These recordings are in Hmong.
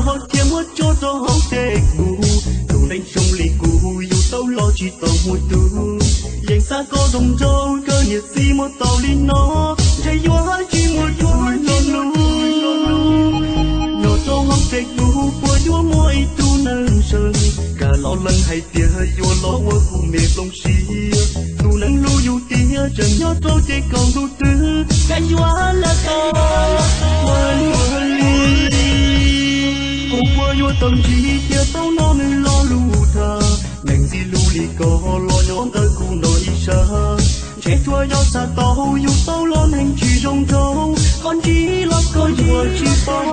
Ho thiab muab tso rau hauv Facebook, tus neeg zoo li kuv yus tau los tsis tau muaj tug. Yeej xav koj zoo nraug kawg niam txiv muab tau li no, ntshe yuav tsis muaj tug lo lus. Nyob rau hauv Facebook puas yuav muaj ib tug neeg zoo, kam los lees hais tias yuav los ua kuv me plooj siab. Tus neeg hlub yus tiag tseem nyob rau ces kaum ntu twg, koj yuav lam tau ua luaj li. Kuv puas yuav tau ntsib tiag tau hnov nws lo lus tham, neeg ntxim hlub li koj los nyob ntawm kuv no ib sab. Ntshe tsuas yog xav tau yus tau los neeg tsis zoo nraug, koj ntsib los koj yuav tsis tau.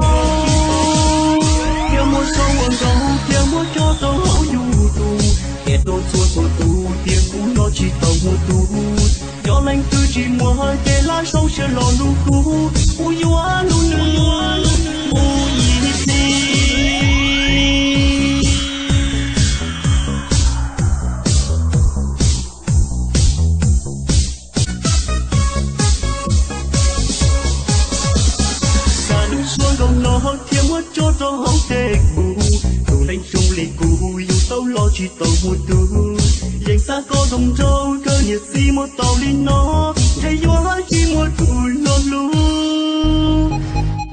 Thiab muab sau ua nkaus thiab muab tso rau hauv YouTube, qhia rau txhua txhua tus tias kuv no tsis tau muaj tug. Yog leej twg tsis muaj hais ces lam sau siab los hlub kuv, kuv yuav hlub nws mus ib txhis. Xa lub suab nkaus no thiab muab tso rau hauv Facebook, tus neeg zoo li kuv yus tau los tsis tau muaj tug. Yeej xav koj zoo nraug kawg niam txiv muab tau li no, ntshe yuav tsis muaj tug lo lus.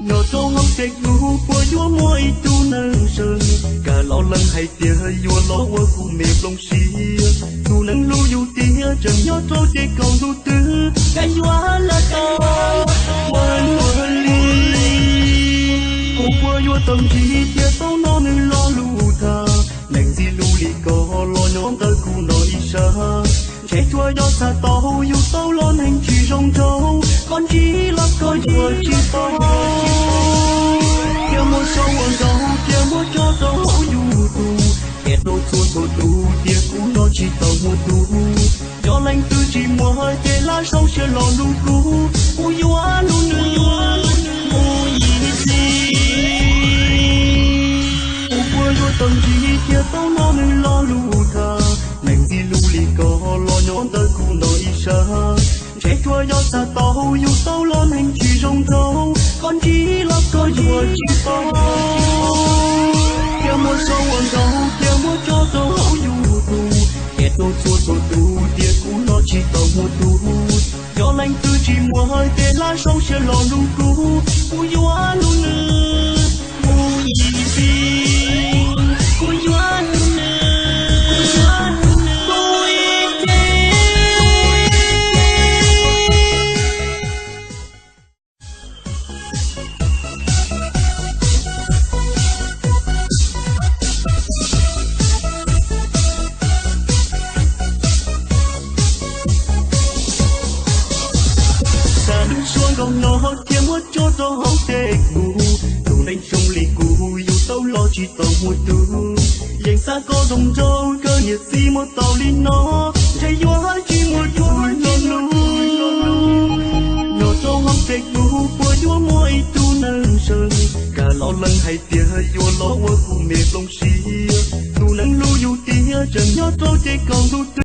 Nyob rau hauv Facebook puas yuav muaj ib tug neeg zoo, kam los lees hais tias yuav los ua kuv me plooj siab. Tus neeg hlub yus tiag tseem nyob rau ces kaum ntu twg, koj yuav lam tau ua luaj li. Kuv puas yuav tau ntsib tiag tau hnov nws lo lus tham, neeg ntxim hlub li koj los nyob ntawm kuv no ib sab. Ntshe tsuas yog xav tau yus tau los neeg tsis zoo nraug, koj ntsib los koj yuav tsis tau. Thiab muab sau ua nkaus thiab muab tso rau hauv YouTube, qhia rau txhua txhua tus tias kuv no tsis tau muaj tug. Yog leej twg tsis muaj hais ces lam sau siab los hlub kuv, kuv yuav hlub nws mus ib txhis. Kuv puas yuav tau ntsib tiag tau hnov nws lo lus tham, neeg ntxim hlub li koj los nyob ntawm kuv no ib sab. Ntshe tsuas yog xav tau yus tau los neeg tsis zoo nraug, koj ntsib los koj yuav tsis tau. Thiab muab sau ua nkaus thiab muab tso rau hauv YouTube, qhia rau txhua txhua tus tias kuv no tsis tau muaj tug. Yog leej twg tsis muaj hais ces lam sau siab los hlub kuv, kuv yuav hlub nws mus ib txhis. Kuv yuav hlub nws, kuv yuav hlub nws mus ib txhis. Xa lub suab nkaus no thiab muab tso rau hauv Facebook, tus neeg zoo li kuv yus tau los tsis tau muaj tug. Yeej xav koj zoo nraug kawg niam txiv muab tau li no, ntshe yuav tsis muaj tug lo lus. Nyob rau hauv Facebook puas yuav muaj ib tug neeg zoo, kam los lees hais tias yuav los ua kuv me plooj siab. Tus neeg hlub yus tiag tseem nyob rau ces kaum ntu twg,